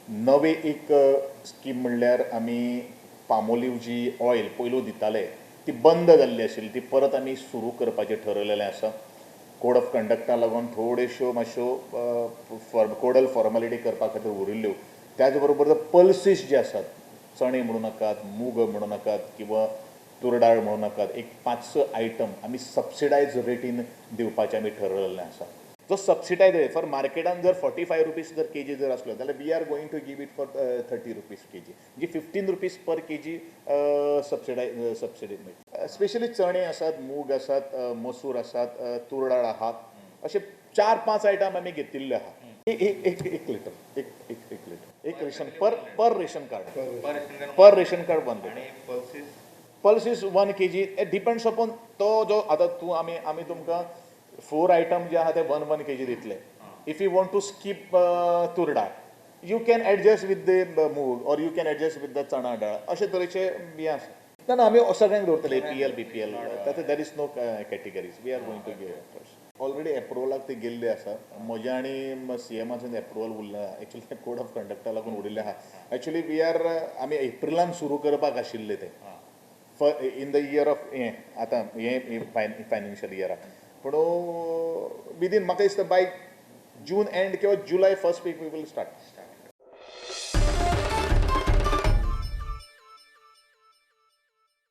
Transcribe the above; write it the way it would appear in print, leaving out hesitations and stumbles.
नवे एक स्कीम म्हणल्यार आमी पामोलीव जी ऑयल पयलू दिताले ती बंद जाल्ली आशिल्ली, ती परत आमी सुरू करपाचें ठरयलेलें आसा. कोड ऑफ कंडक्टा लागून थोड्योश्यो मातश्यो कोडल फॉर्मेलिटी करपा खातीर उरिल्ल्यो. त्याच बरोबर पल्सीस जे आसात, चणे म्हणू नाकात, मूग म्हणू नाकात किंवा तूर डाळ म्हणू नाकात, एक 5-6 आयटम आमी सबसिडायज रेटीन दिवपाचें आमी ठरयलेलें आसा. जो सबसिडायज रेट फॉर मार्केटान जर 45 रुपीज जर केजी जर आसलो जाल्यार we are going to give it for 30 rupees KG, म्हणजे 15 रुपीज पर केजी सबसिडी मेळटा. स्पेशली चणे आसात, मूग आसात, मसूर आसात, तूर डाळ आहात, अशे 4-5 आयटम आमी घेतिल्ले आहा. एक एक एक लिटर, एक एक एक लिटर, एक ration per ration card, per ration card 1 litre. Pulses? Pulses 1 kg, it depends upon तो जो आतां तूं आमी तुमकां 4 आयटम जे आहा ते 1 1 केजी दितले. If you want to skip तूर डाळ, you can adjust with the moong or you can adjust with the चणा डाळ, अशे तरेचे हें आसा. ना ना, आमी सगळ्यांक दवरतले, APL BPL, तातूंत there is no categories. We are going to give. Already एप्रुवलाक ते गेल्ले आसा. म्हज्या आनी सीएमाचें एप्रुवल उरला. एक्चुअली ते कोड ऑफ कंडक्टा लागून उरिल्लें आहा. एक्चुअली we are आमी एप्रिलान सुरू करपाक आशिल्ले ते इन the year of हें आतां हें फायनान्शियल इयराक, पूण विदीन म्हाका दिसता बाय जून एंड किंवा जुलय first week we will start.